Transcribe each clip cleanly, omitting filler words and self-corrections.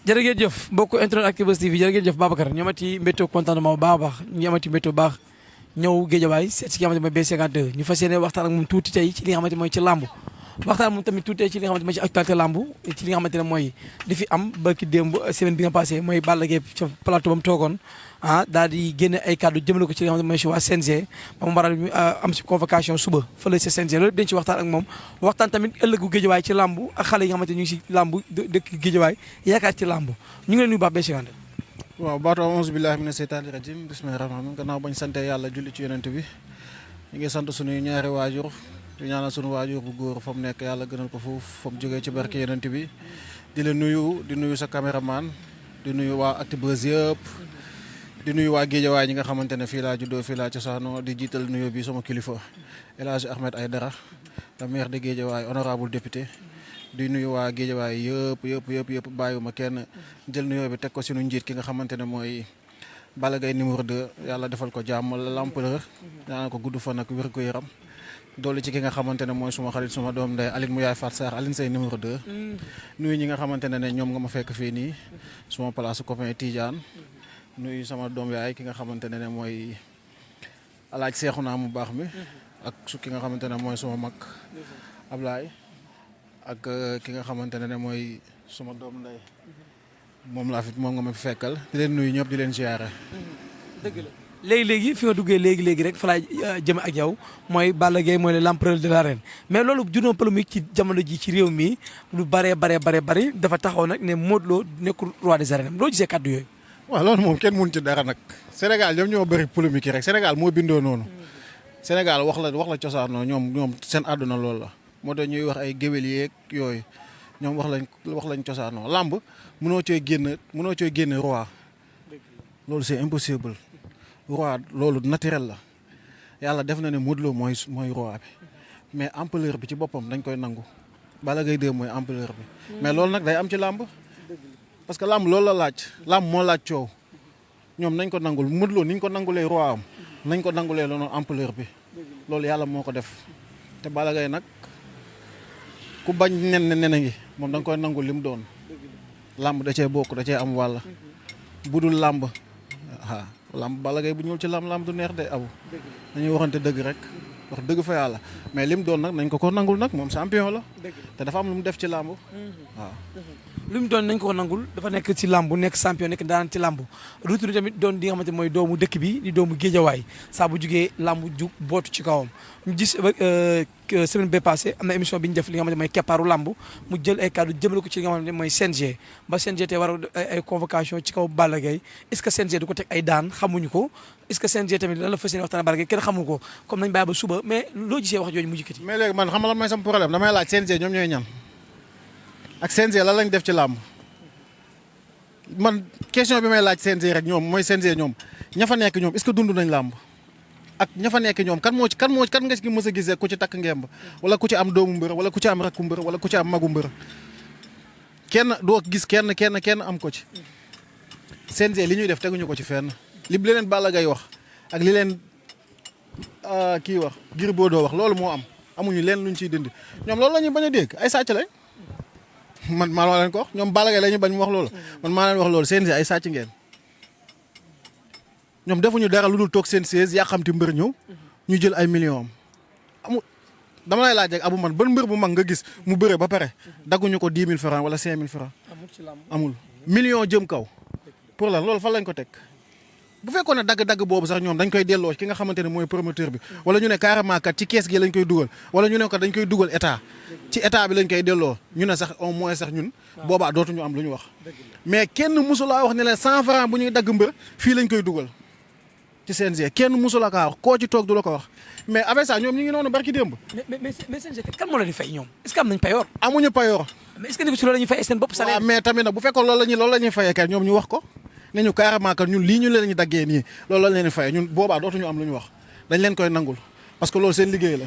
jërë ngeen jëf mbokk internet Actubuzz TV jërë ngeen jëf Babacar ñu amati mbétto contentement bu baax a baax ñu amati mbétto baax ñëw Guédiawaye seet si ki nga xamante mooy B52 ñu fas yéene waxtaan ak moom tuuti tey ci li nga xamante mooy ci làmb waxtaan moom tamit tuuti tey ci li nga xamante mooy ci actualité làmb ci li nga xamante ne mooy li fi am ba ki démb semaine bi nga passé mooy Balla Gaye ca plateau ba mu toogoon daal di génne ay kàddu jëmale ko ci li nga xamante mooy si waa CNG ba mu waral ñu am si convocation suba fële si CNG loolu dañ ci waxtaan ak moom waxtaan tamit ëllëgu Guédiawaye ci làmb ak xale yi nga xamante ñu ngi si làmb dëkk Guédiawaye yaakaar ci làmb ñu ngi leen nuyu baax B52. waaw baatu auzu billahi mina seytaani rajim bismillahi rahmaani rahim gannaaw bañ sante yàlla julli ci yonent bi ñu ngi sant suñuy ñaari waajur di ñaanal suñu waajur bu góor fa mu nekk yàlla gënal ko foofu fa mu jógee ci barke yonent bi di la nuyu di nuyu sa caméraman di nuyu waa Actubuzz yëpp di nuyu waa Guédiawaye ñi nga xamante ne fii laa juddoo fii laa cosaanoo di jiital nuyu bi sama kilifa El Hadj Ahmed Aïdara le maire de Guédiawaye honorable député di nuyu waa Guédiawaye yëpp bàyyiwuma kenn jël nuyoo bi teg ko suñu njiit ki nga xamante ne mooy Balla Gaye numéro 2 yàlla defal ko jàmm l'empereur ñaanal ko gudd fan ak wér gu yaram doolu ci ki nga xamante ne mooy suma xarit suma doom ndey Aline mu yaay Fat Sarr Aline Sey numéro 2 nuyu ñi nga xamante ne ñoom nga ma fekk fii nii suma place copain Tidiane nuyu sama doom yaay ki nga xamante ne mooy alaaj seexu naa mu baax mi ak su ki nga xamante ne mooy suma mag Ablaye ak ki nga xamante ne mooy suma doom ndey moom nga ma fi fekkal di leen nuyu ñëpp di leen ziare. dëgg la léegi fi nga duggee léegi rek fa laay jëm ak yow mooy Balla Gaye mooy l'empereur de l'arène mais loolu jur na polémique ci jamono ji ci réew mi lu bari dafa taxaw nag ne Modou Lo nekkul roi des arènes loo gisee kàddu yooyu. waaw loolu moom kenn mun ci dara nag Sénégal ñoom ñoo bëri polémique rek Sénégal moo bindoo noonu Sénégal wax la cosaanoo ñoom seen àdduna loolu la moo tax ñuy wax ay géwél yeeg yooyu ñoom wax lañ cosaanoo làmb mënoo cee génne roi loolu c'est impossible roi loolu naturel la yàlla def na ne Modou Lo mooy roi bi mais empereur bi ci boppam dañ koy nangu Balla Gaye 2 mooy empereur bi mais loolu nag day am ci làmb parce que làmb loolu la laaj làmb moo laaj coow ñoom nañ ko nangul Modou Lo niñ ko nangulee roi am nañ ko nangulee loolu empereur bi loolu yàlla moo ko def te Balla Gaye nag ku bañ nen ngi moom da nga koy nangul li mu doon làmb da cee bokk da cee am wàll budul làmb làmb Balla Gaye bu ñëwul ci làmb du neex de abu dañuy waxante dëgg rek wax dëgg fa yàlla mais li mu doon nag nañ ko nangul nag moom champion la te dafa am lu mu def ci làmb waaw lu mu doon nañ ko nangul dafa nekk ci làmb nekk champion nekk daan ci làmb retour tamit doon di nga xamante mooy doomu dëkk bi di doomu Guédiawaye saa bu jugee làmb jug bootu ci kawam ñu gis semaine bee passé am na émission bi ñu def li nga xamante mooy keppaaru làmb mu jël ay kàddu jëmale ko ci li nga xamante mooy CNG ba CNG te war a ay convocation ci kaw Balla Gaye est-ce que CNG du ko teg ay daan xamuñu ko est-ce que CNG tamit lan la fas yéene waxtaan Balla Gaye kenn xamu ko comme nañ bàyyi ba suba mais loo gisee wax jooju mu jëkkati mais léegi man xam nga lan mooy sama problème damay laaj CNG ñoom ñooy ñan ak CNG lan lañ def ci làmb man question bi may laaj CNG rek ñoom mooy CNG ñoom ña fa nekk ñoom est-ce que dund nañ làmb ak ña fa nekk ñoom kan nga ci mës a gisee ku ci takk ngemb wala ku ci am doomu mbër wala ku ci am rakku mbër wala ku ci am magu mbër kenn doo gis kenn am ko ci CNG li ñuy def teguñu ko ci fenn li leen Balla Gaye wax ak li leen kii wax Gris Bordeaux wax loolu moo am amuñu leen luñ ciy dindi ñoom loolu la ñuy bañ a dégg ay sàcc lañ man maa leen ko wax ñoom Balla Gaye la ñu bañ mu wax loolu man maa leen wax loolu CNG ay sàcc ngeen ñoom defuñu dara lu dul toog seen siège yàqamti mbër ñëw ñu jël ay millions am amul dama lay laaj rek abu man ban mbër bu mag nga gis mu bëre ba pare dagguñu ko 10 000 francs wala 5 000 francs amul million jëm kaw pour lan loolu fan lañ ko teg bu fekkoon ne dagg-dagg boobu sax ñoom dañ koy delloo ki nga xamante ne mooy promoteur bi wala ñu ne carrément kat ci kees gi lañ koy dugal wala ñu ne ko dañ koy dugal état ci état bi lañ koy delloo ñu ne sax au moins sax ñun boobaa dootuñu am lu ñu wax mais kenn musulaa wax ne leen 100 francs bu ñuy dagg mbër fii lañ koy dugal ci CNG kenn musula kaa wax koo ci toog du la ko wax mais avec ça ñoom ñu ngi noonu barki démb mais CNG kan moo la di fay ñoom est-ce que am nañ payoor amuñu payoor mais est-ce que ni si loolu la ñuy fay seen bopp salaire mais tamit nag bu fekkoon loolu la ñuy fayee kat ñoom ñu wax ko ne ñu carrément que ñun lii ñu leen ñu daggee nii loolu lañ leen fayee ñun boobaa dootuñu am lu ñu wax dañ leen koy nangul parce que loolu seen liggéey la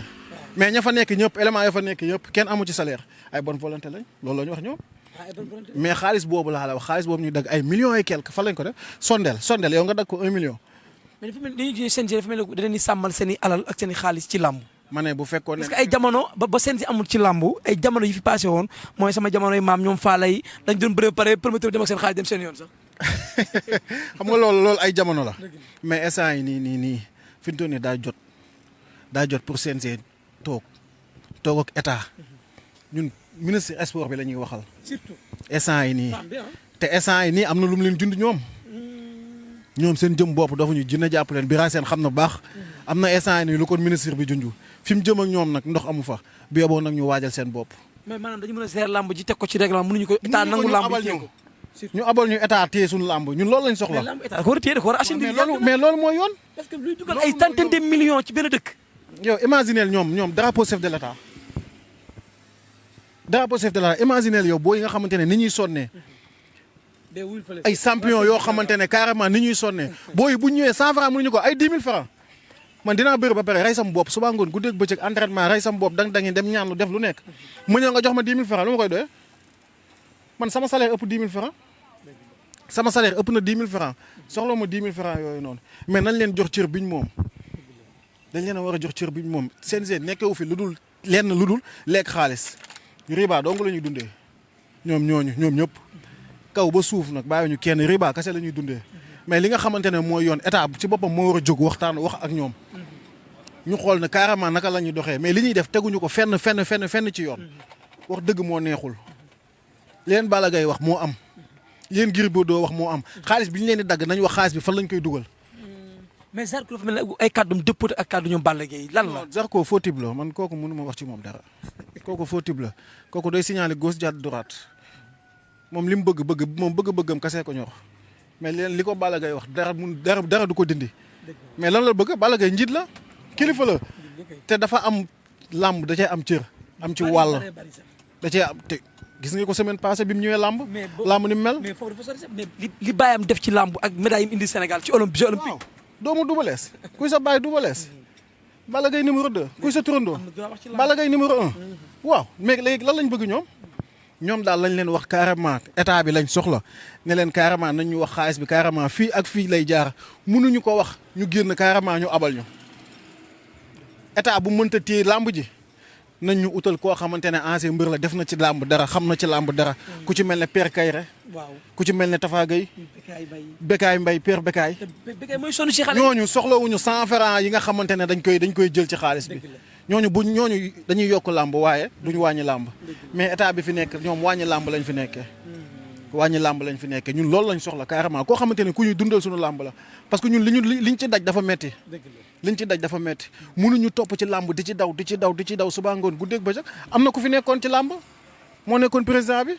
mais ña fa nekk ñëpp élément ya fa nekk yëpp kenn amu ci salaire ay bonne volonté lañ loolu la ñu wax ñoom mais xaalis boobu laa la wax xaalis boobu ñuy dagg ay millions et quelque fa lañ ko def sondel yow nga dagg ko 1 million mais dafa mel ni CNG dafa mel ni da leen di sàmmal seen i alal ak seen i xaalis ci làmb ma ne bu fekkoon ne. parce que ay jamono ba seen si amul ci làmbu ay jamono yi fi passé woon mooy sama jamonoy maam ñoom Faala yi dañ doon bëre pare promoteur dem ak seen xaalis dem seen yoon sax. xam nga loolu ay jamono la. mais instant yi nii fi mu toll nii daa jot pour CNG toog ak état ñun ministre sport bi la ñuy waxal. surtout instant yi nii. te instant yi nii am na lu mu leen jund ñoom. ñoom seen jëm bopp dafa ñu jënd jàpp leen Bira Sène xam na baax. am na instant yi nii lu kon ministre bi junj fi mu jëm ak ñoom nag ndox amu fa bi yóbboo nag ñu waajal seen bopp. mais maanaam dañu mën a seer làmb ji teg ko ci règlement mënuñu ko état nangu làmb ji ko ñu abal ñu état téye suñu làmb ñun loolu lañ soxla. mais làmb état ko war a téye da ko war a assumer. mais loolu mooy yoon. parce que luy dugal ay centaine de millions ci benn dëkk. yow imagineel ñoom drapeau chef de l'état imagineel yow boo yi nga xamante ne ni ñuy sonnee ay champion yoo xamante ne carrément ni ñuy sonnee booy bu ñëwee 100 francs mënuñu ko ay 10 000 francs man dinaa bëri ba pare rey sam bopp suba ngoon guddeeg bëccëg entraînement rey sam bopp dang-dangi dem ñaan lu def lu nekk mu ñëw nga jox ma 10 000 francs lu ma koy doyee man sama salaire ëpp 10 000 francs sama salaire ëpp na 10 000 francs soxla ma 10 000 francs yooyu noonu mais nañ leen jox cër biñ moom dañ leen a war a jox cër biñ moom CNG nekkewu fi lu dul lekk xaalis riba dong la ñuy dundee ñoom ñëpp kaw ba suuf nag bàyyi ñu kenn riba kese la ñuy dundee mais li nga xamante ne mooy yoon état ci boppam moo war a jóg waxtaan wax ak ñoom ñu xool ne carrément naka la ñuy doxee mais li ñuy def teguñu ko fenn ci yoon wax dëgg moo neexul leen Balla Gaye wax moo am leen Gris Bordeaux wax moo am xaalis bi ñu leen di dagg nañ wax xaalis bi fan lañ koy dugal. mais Zarko dafa mel ne ay kàddum dëppoo ak kàddu ñoom Balla Gaye lan la. Zarko faux type la man kooku mënu ma wax ci moom dara kooku faux type la kooku day signaler gauche jàdd droite moom li mu bëgg-bëggam kase ko ñor mais leen li ko Balla Gaye wax dara du ko dindi mais lan la bëgg Balla Gaye njiit la kilifa la te dafa am làmb da cee am cër am ci wàll da cee am te gis nga ko semaine passée bi mu ñëwee làmb ni mu mel. mais foofu dafa sori sax mais li bàyyam def ci làmb ak médaille yi mu indi Sénégal ci olympique. waaw doomu Double Less kuy sa bàyyi Double Less Balla Gaye numéro 2 kuy sa turandoo Balla Gaye numéro 1 waaw mais léegi lan lañ bëgg ñoom daal lañ leen wax carrément état bi lañ soxla ne leen carrément nañ ñu wax xaalis bi carrément fii ak fii lay jaar mënuñu ko wax ñu génn carrément ñu abal ñu état bu mënta téye làmb ji nañ ñu utal koo xamante ne ancien mbër la def na ci làmb dara xam na ci làmb dara ku ci mel ne Père Kayre ku ci mel ne Tafa Gueye Bekaay Mbaye Père Bekaay mooy sonn ci xale ñooñu soxlawuñu 100 francs yi nga xamante ne dañ koy jël ci xaalis bi ñooñu dañuy yokk làmb waaye duñu wàññi làmb mais état bi fi nekk ñoom wàññi làmb lañ fi nekkee ñun loolu lañ soxla carrément koo xamante ne ku ñuy dundal suñu làmb la parce que ñun liñ ci daj dafa metti mënuñu topp ci làmb di ci daw suba ngoon guddeeg bëccëg am na ku fi nekkoon ci làmb moo nekkoon président bi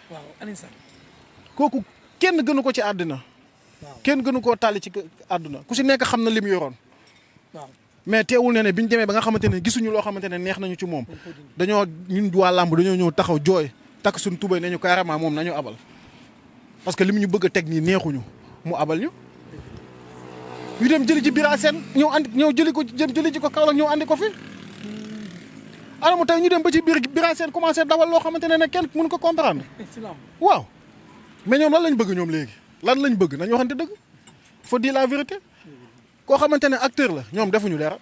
kooku kenn gënu ko ci àddina kenn gënu koo tàlli ci àdduna ku si nekk xam na li mu yoroon mais teewul ne bi ñu demee ba nga xamante ne gisuñu loo xamante ne neex nañu ci moom ñun waa làmb dañoo ñëw taxaw jooy takk suñu tubay nañu carrément moom nañu abal parce que li mu ñu bëgg a teg nii neexuñu mu abal ñu dem jëli ci Bira Sène ñëw jëli ci ko Kaolack ñëw andi ko fi alamu tey ñu dem ba ci biir Bira Sène commencé dawal loo xamante ne kenn mënu ko comprendre waaw mais ñoom lan lañ bëgg ñoom léegi lan lañ bëgg nañu waxante dëgg faut dire la vérité koo xamante ne acteur la ñoom defuñu dara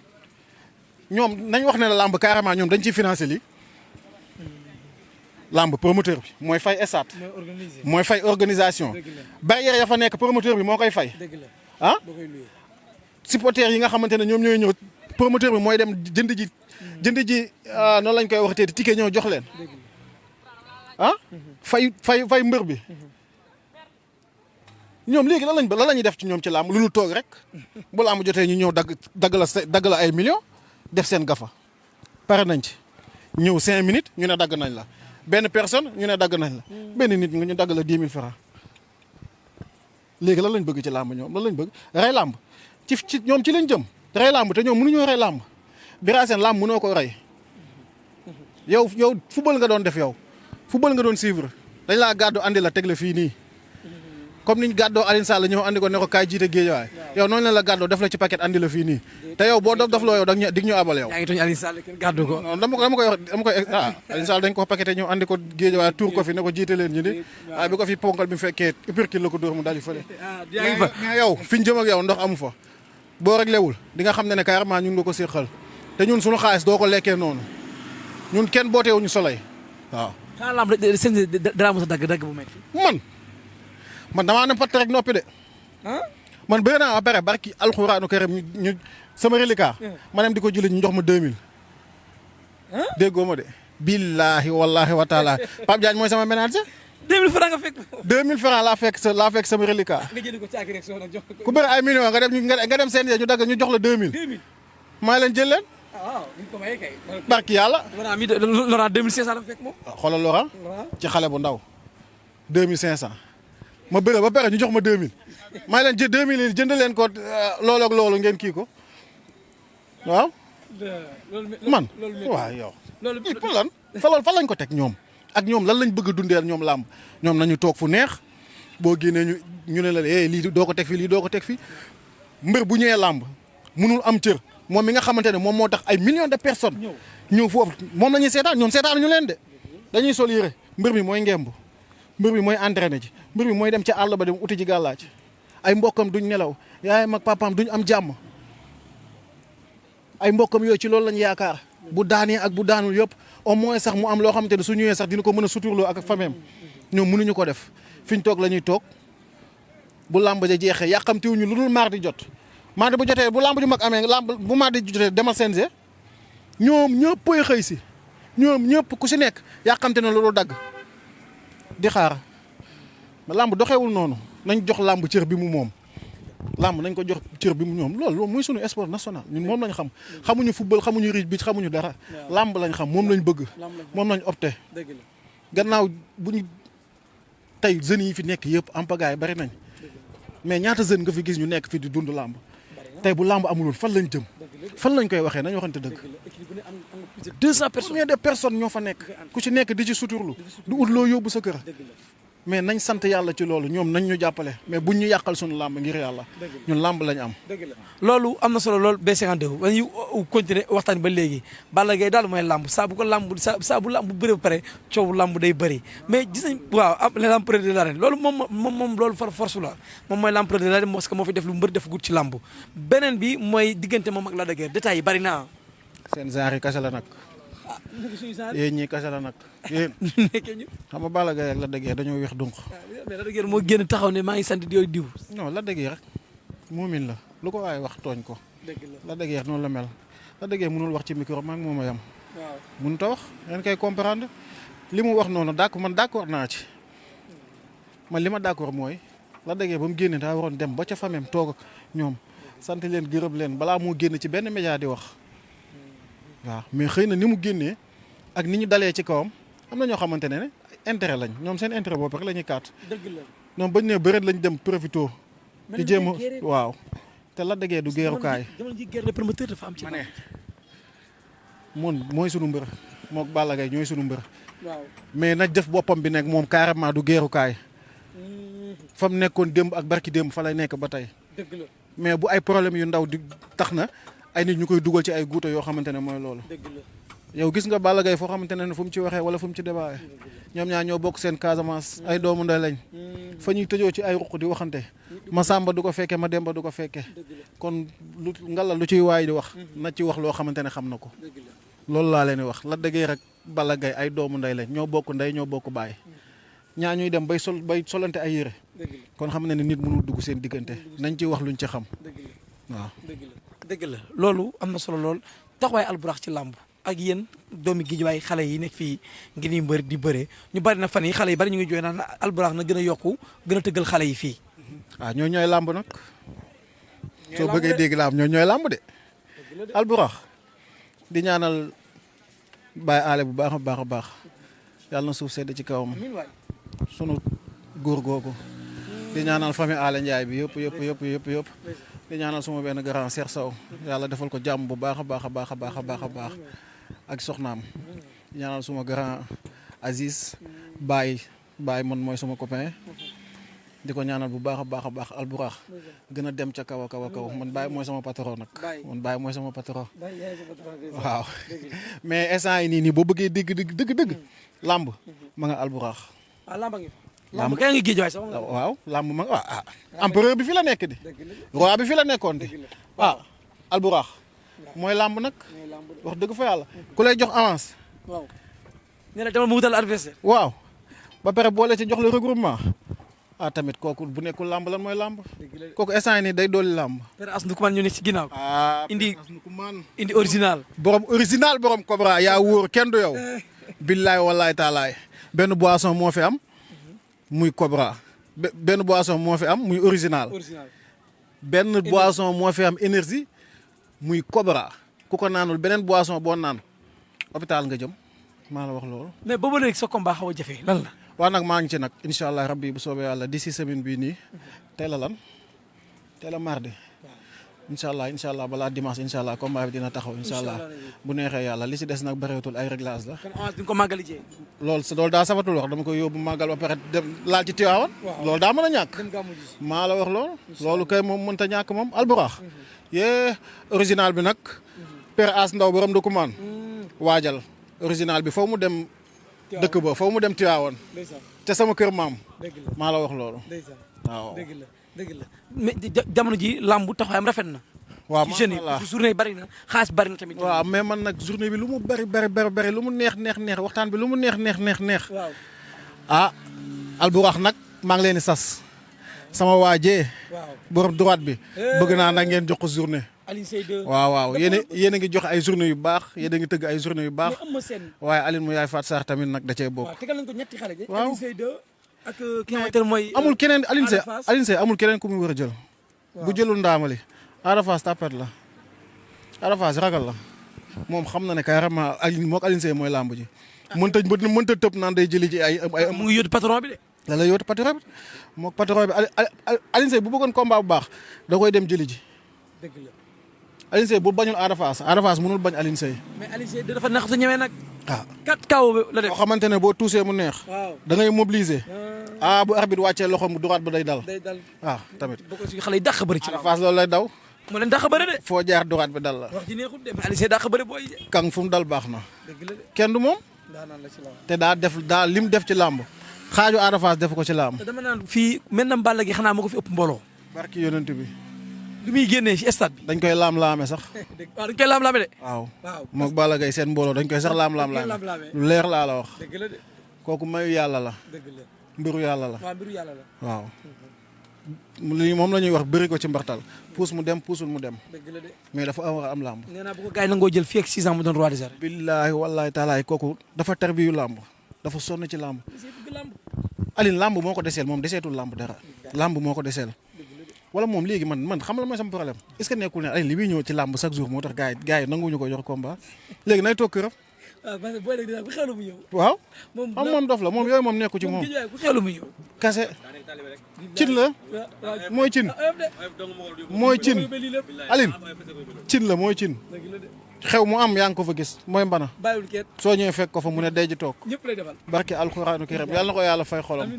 ñoom nañ wax ne la làmb carrément ñoom dañ ciy financé lii làmb promoteur bi mooy fay stade mooy fay organisation barrière ya fa nekk promoteur bi moo koy fay ah supporters yi nga xamante ne ñoom ñooy ñëw promoteur bi mooy dem jënd ji noonu lañ koy waxatee ticket ñëw jox leen ah fay mbër bi ñoom léegi lan la ñuy def ci ñoom ci làmb lu ñu toog rek bu làmb jotee ñu ñëw dagg la ay millions def seen gafa pare nañ ci ñëw 5 minutes ñu ne dagg nañ la benn personne ñu ne dagg nañ la benn nit nga ñu dagg la 10 000 francs léegi lan lañ bëgg ci làmb ñoom lan lañ bëgg rey làmb ci ñoom ci lañ jëm rey làmb te ñoom mënuñoo rey làmb Bira Sène làmb mënoo ko rey yow football nga doon def football nga doon suivre dañ laa gàddu andi la teg la fii nii comme niñ gàddoo Alioune Sall ñëw andi ko ne ko kaay jiite Guédiawaye yow noonu la gàddoo def la ci paquet andi la fii nii te yow boo dof loo yow dig ñu abal yow. yaa ngi tooñ Alioune Sall kenn gàddu ko. non dama koy Alioune Sall dañ ko paqueté ñëw andi ko Guédiawaye tuur ko fi ne ko jiite leen ñu ni waaye bi ko fi ponkal bi mu fekkee uppercut la ko dóor mu daal di fële. mais yow fi ñu jëm ak yow ndox amu fa boo réglé wul di nga xam ne carrément ñun nga ko séqal te ñun suñu xaalis doo ko lekkee noonu ñun kenn bootewuñu soleil waaw. xanaa lamb seen dara mos a dagg bu métti. man damaa ne patt rek noppi de. man bëgg naa ba pare barki alxuraanu karim ñu sama reliquat. ma dem di ko jëlee ñu jox ma 2000. déggoo ma de. billahi wallahi wa taala Pape Diagne mooy sama ménage. 2000 francs nga fekk. 2000 francs laa fekk sama reliquat. nga jënd ko caaki rek soo nag jox ko. ku bëri ay millions nga dem seen ñu dagg ñu jox la 2000. 2000 maa leen jël leen. waaw ñu ko maye kay. barki yàlla. Laurent 2500 la fekk moom. xoolal Laurent. ci xale bu ndaw. 2500. ma bëre ba pare ñu jox ma 2000. maa leen jël 2000 yi jënd leen ko loolu ak loolu ngeen kii ko waaw. man waaw yow. loolu pour lan fa lañ ko teg ñoom. ak ñoom lan lañ bëgg a dundeel ñoom làmb ñoom nañu toog fu neex boo génnee ñu ne la lii doo ko teg fii lii doo ko teg fii mbër bu ñëwee làmb mënul am cër moom mi nga xamante ne moom moo tax ay millions de personnes ñëw foofu moom la ñuy seetaan ñoom seetaan ñu leen de dañuy sol yére mbër mi mooy ngemb mbër mi mooy entraîné ci mbër mi mooy dem ca àll ba dem uti ji gàllaaj ay mbokkam duñ nelaw yaayam ak papaam duñ am jàmm ay mbokkam yooyu ci loolu lañ yaakaar bu daanee ak bu daanul yëpp au moins sax mu am loo xamante ne su ñëwee sax dina ko mën a suturloo ak fameem ñoom mënuñu ko def fi ñu toog la ñuy toog bu làmb ja jeexee yàqamtiwuñu lu dul mardi jot mardi bu jotee bu làmb ju mag amee bu mardi jotee demal CNG ñoom ñëppay xëy si ñoom ñëpp ku si nekk yàqamte na loolu dagg di xaar làmb doxewul noonu nañ jox làmb cër bi mu moom làmb nañ ko jox cër bi mu ñoom loolu mooy sunu sport national ñun moom lañ xam xamuñu football xamuñu riche bi xamuñu dara làmb lañ xam moom lañ bëgg moom lañ opté gannaaw bu ñu tey jeunes yi fi nekk yëpp am pagaay bari nañ mais ñaata jeune nga fi gis ñu nekk fi di dund làmb tey bu làmb amuloon fan lañ jëm fan lañ koy waxee nañ waxante dëgg 200 personnes combien de personnes ñoo fa nekk ku ci nekk di ci suturlu du ut loo yóbbu sa kër mais nañ sant yàlla ci loolu ñoom nañ ñu jàppale mais buñ ñu yàqal suñu làmb ngir yàlla ñun làmb lañ am. loolu am na solo loolu B52 ba ñu continuer waxtaan ba léegi Balla Gaye daal mooy làmb saa bu ko làmb saa bu làmb bëri ba pare coow làmb day bëri mais gis nañ waaw am l'empereur de l'arène loolu moom loolu far force la moom mooy l'empereur de l'arène parce que moo fi def lu mbër def gut ci làmb beneen bi mooy diggante moom ak Lac de Guiers détails yi bëri na seen genre yi kese la nag. yéen ñii kese la nag yéen xam nga Balla Gaye ak Lac de Guiers dañoo weex donc. mais Lac de Guiers moo génn taxaw ne maa ngi sant di yooyu diw. non Lac de Guiers rek muumin la lu ko waaye wax tooñ ko. Lac de Guiers noonu la mel Lac de Guiers mënul wax ci micro maa ngi moom a yam. waaw mënut a wax ngeen koy comprendre li mu wax noonu d'accord naa ci man li ma d'accord mooy Lac de Guiers ba mu génne daa waroon dem ba ca famem toog ak ñoom sant leen gërëm leen balaa moo génn ci benn média di wax. waaw mais xëy na ni mu génnee ak ni ñu dalee ci kawam am na ñoo xamante ne intérêt lañ ñoom seen intérêt boobu rek la ñuy kaat. dëgg la ñoom bañ ne bëreet lañ dem profito. di jéem a waaw. te Lac de Guiers du geerukaay. jamono ji guerre de promoteur dafa am ci. ma ne moom mooy sunu mbër mook Balla Gaye ñooy sunu mbër. waaw mais nag def boppam bi nekk moom carrément du geerukaay. fa mu nekkoon démb ak barki démb fa lay nekk ba tey. dëgg la mais bu ay problème yu ndaw di tax na. ay nit ñu koy dugal ci ay guuta yoo xamante ne mooy loolu. yow gis nga Balla Gaye foo xamante ne fu mu ci waxee wala fu mu ci débaawee ñoom ñaar ñoo bokk seen Casamance ay doomu ndey lañ fa ñuy tëjoo ci ay ruq di waxante ma Samba du ko fekkee ma Demba du ko fekkee kon lu ngala lu ciy waay di wax na ci wax loo xamante ne xam na ko loolu laa leen di wax Lac de Guiers rek Balla Gaye ay doomu ndey lañ ñoo bokk ndey ñoo bokk baay ñaa ñuy dem bay solante ay yére kon xam ne nit mënul dugg seen diggante nañ ci wax luñ ci xam waaw. dëgg la loolu am na solo lool taxawaay Albourakh ci làmb ak yéen doomi Guédiawaye xale yi nekk fii ngir ñu mbër di bëre ñu bari na fan yi xale yi bari ñu ngi jooy naan Albourakh na gën a yokku gën a tëggal xale yi fii. ñoo ñooy làmb nag. soo bëggee dégg làmb ñoo ñooy làmb de. Albourakh di ñaanal Baye Allé bu baax a baax a baax yàlla na suuf sedd ci kawam sunu góor googu di ñaanal famille Allé Ndiaye bi yëpp. di ñaanal suma benn grand Cheikh Sow yàlla defal ko jàmm bu baax a baax a baax a baax a baax a baax ak soxnaam di ñaanal suma grand Aziz Baye man mooy suma copain di ko ñaanal bu baax a baax a baax Albourakh gën a dem ca kaw a kaw a kaw man Baye mooy sama patron nag man Baye mooy sama patron waaw mais instant yi nii boo bëggee dëgg làmb ma nga Albourakh làmb kay ngi Guédiawaye sax waaw làmb ma empereur bi fi la nekk di roi bi fi la nekkoon di Albourakh mooy làmb nag wax dëgg fa yàlla ku lay jox avance. waaw nee na dama mu wutal adversaire. waaw ba pare boole ci jox la regroupement tamit kooku bu nekkul làmb lan mooy làmb. kooku instant nii day dolli làmb. Père As Ndoukoumane ñu ne ci ginnaaw. indi original. borom Cobra yaa wóor kenn du yow. billaay wallaay taalaay benn boisson moo fi am muy Cobra benn boisson moo fi am muy original. benn boisson moo fi am énergie muy Cobra ku ko naanul beneen boisson boo naan hôpital nga jëm maa la wax loolu. mais boobu léegi sa combat xaw a jafe lan la. waaw nag maa ngi ci nag incha allah rabbi bu soobee yàlla d'ici semaine bii nii tey la lan tey la mardi incha allah balaa dimanche incha allah combat bi dina taxaw incha allah bu neexee yàlla li ci des nag bëreetul ay réglage la. kon avance bi nga ko màggali jee. loolu daa safatul wax dama koy yóbbu màggal ba pare dem laal ci Tiwaawan. loolu daa mën a ñàkk. maa la wax loolu kay moom mënta ñàkk moom alburax yee original bi nag Père As Ndaw borom Ndoukoumane waajal original bi foo mu dem. dëkk ba foofu mu dem Tiwaawan te sama kër maam maa la wax loolu waaw dëgg la mais jamono ji lambu taxawaayam rafet na. waaw macha allah journée yi bari na xaalis bari na tamit. waaw mais man nag journée bi lu mu bari lu mu neex waxtaan bi lu mu neex. waaw alburax nag maa ngi leen di sas sama waajee borom droite bi bëgg naa nag ngeen jox ko journée. Alioune Seye 2 waaw yéen a ngi joxe ay journée yu baax yéen a ngi tëgg ay journée yu baax. waaye Alioune mu yaay Fatou Sarr tamit nag da cee bokk. waaw tegal nañ ko ñetti xale de. waaw Alioune Seye 2 ak ki nga xamante ne mooy. amul keneen Alioune Seye amul keneen ku mu war a jël. bu jëlul ndaamali. Ada Fass tapet la. Ada Fass ragal la. moom xam na ne carrément Alioune Seye mooy làmb ji. mënta tëb naan day jëli ji ay. mu ngi yóotu patron bi de. da lay yóotu patron bi moom patron bi Alioune Seye bu bëggoon combat bu baax da koy dem jëli ji. dëgg la. Alioune Seye bu bañul Ada Fass mënul bañ Alioune Seye. mais Alioune Seye dafa neex su ñëwee nag. waaw 4 kaw la def. boo xamante ne boo tuusee mu neex. waaw da ngay mobiliser. bu arbitre wàccee loxoom bu droite ba day dal. waaw tamit. boo ko si xale yi dàq bëri ci Ada Fass loolu lay daw. mu leen dàq bëri de. foo jaar droite bi dal la. wax ji neexut de mais Alioune Seye dàq bëri booy. kang fu mu dal baax na. dëgg la de. kenn du moom. daanaan la ci làmb. te daa lim def ci làmb. xaaju Ada Fass def ko ci làmb. te dama naan fii mel na Balla gi xanaa moo ko fi ëpp mbooloo. barki yonent bi. lu muy génnee ci stade bi. dañ koy laam-laame sax. waaw dañ koy laam-laame de. waaw moog Balla Gaye seen mbooloo dañ koy sax laam-laame. lu leer laa la wax. dëgg la de. kooku mayu yàlla la. dëgg la mbiru yàlla la. waaw mbiru yàlla la. waaw. lii moom la ñuy wax bëri ko ci mbartal puus mu dem puusul mu dem. dëgg la de. mais dafa war a am làmb. nee naa bu ko gars yi nangoo jël fii ak 6 ans mu doon roi des arènes. billaahi wallaahi taalaay kooku dafa tarbiyu làmb dafa sonn ci làmb. Aline làmb moo ko deseel moom deseetul làmb dara. làmb moo ko deseel. wala moom léegi man xam la mooy sama problème est-ce que nekkul ne Aline li muy ñëw ci làmb chaque jour moo tax gars yi nanguñu ko jox combat léegi nay toog këram. waaw parce que booy nag ku xeelu mu ñëw. waaw moom dof la moom yooyu moom nekku ci moom. ku xeelu mu ñëw. kase cin la mooy cin mooy cin Aline cin la mooy cin xew mu am yaa ngi ko fa gis mooy mbana. bàyyiwul kenn soo ñëwee fekk ko fa mu ne day ji toog. ñëpp lay defal. barke alxuraanu karim yàlla na ko yàlla fay xolam.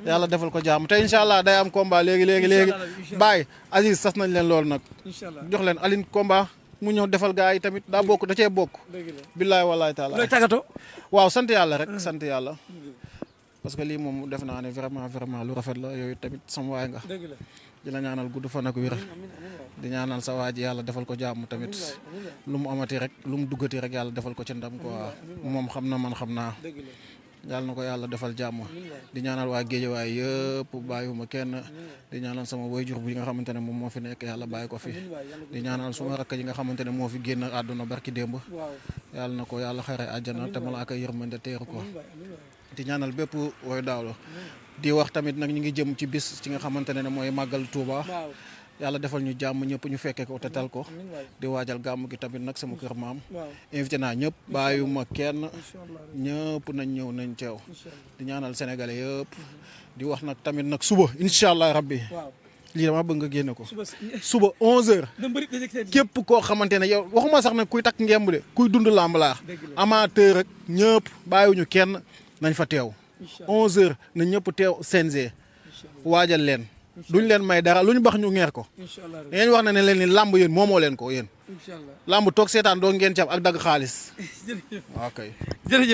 yàlla defal ko jàmm te incha allah day am combat léegi. bàyyi Aziz sas nañ leen loolu nag. jox leen Aline combat mu ñëw defal gars yi tamit daa bokk da cee bokk. billaay wallaay taala. looy tàggatoo. waaw sant yàlla rek sant yàlla. parce que lii moom def naa ne vraiment lu rafet la yooyu tamit sama waay nga. di la ñaanal gudd fan ak wér. di ñaanal sa waa ji yàlla defal ko jàmm tamit. lu mu amati rek lu mu duggati rek yàlla defal ko ci ndam quoi moom xam na man xam naa. yàlla na ko yàlla defal jàmm. di ñaanal waa Géejawaay yëpp bàyyiwuma kenn. di ñaanal sama waajur bi nga xamante ne moom moo fi nekk yàlla bàyyi ko fi. di ñaanal suma rakk yi nga xamante ne moo fi génn àdduna barki démb. yàlla na ko yàlla xare àjjana te malaaka yërmande teeru ko. di ñaanal bépp woy daawlo di wax tamit nag ñu ngi jëm ci bis ci nga xamante ne mooy màggal Touba. yàlla defal ñu jàmm ñëpp ñu fekke ko te tal ko. di waajal gàmm gi tamit nag sama kër maam. invité naa ñëpp bàyyuma kenn ñëpp nañ ñëw nañ teew. di ñaanal sénégalais yëpp. di wax nag tamit nag suba incha allah rabbi. lii dama bëgg nga génne ko. suba 11h. képp koo xamante ne yow waxuma sax nag kuy takk ngemb de kuy dund làmb laa. amateur rek ñëpp bàyyiwuñu kenn nañ fa teew. 11h na ñëpp teew CNG. waajal leen. duñ leen may dara lu ñu bax ñu ngeer ko. dañuy wax ne leen ni làmb yéen moomoo leen ko yéen. làmb toog seetaan doo ngeen ci am ak dagg xaalis. ok jërëjëf.